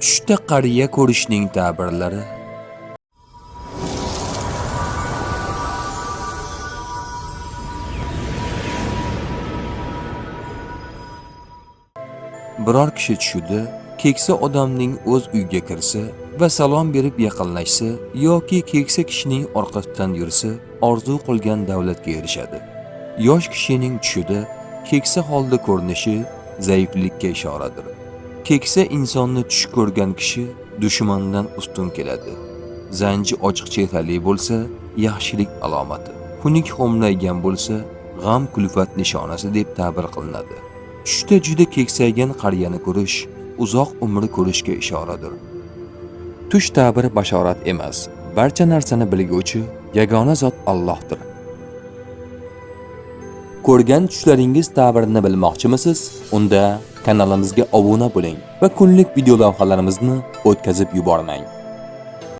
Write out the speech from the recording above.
Tushda qariya ko'rishning ta'birlari. Biror kishi tushida keksa odamning o'z uyiga kirsa va salom berib yaqinlashsa yoki keksa kishining orqasidan yursa, orzu qilgan davlatga erishadi. Yosh kishining tushida keksa holda ko'rinishi zaiflikka ishoradir. Keksa insonni tush ko'rgan kishi dushmandan ustun keladi. Zanji ochiq chehrali bo'lsa, yaxshilik alomati. Xunuk xo'mraygan bo'lsa, g'am kulfat nishonasi deb ta'bir qilinadi. Tushda juda keksaygan qariyani ko'rish uzoq umr ko'rishga ishoradir. Tush ta'biri bashorat emas. Barcha narsani bilguvchi yagona zot Allohdir. Ko'rgan tushlaringiz ta'birini bilmoqchimisiz? Unda kanalimizga obuna bo'ling va kunlik video lavhalarimizni o'tkazib yubormang.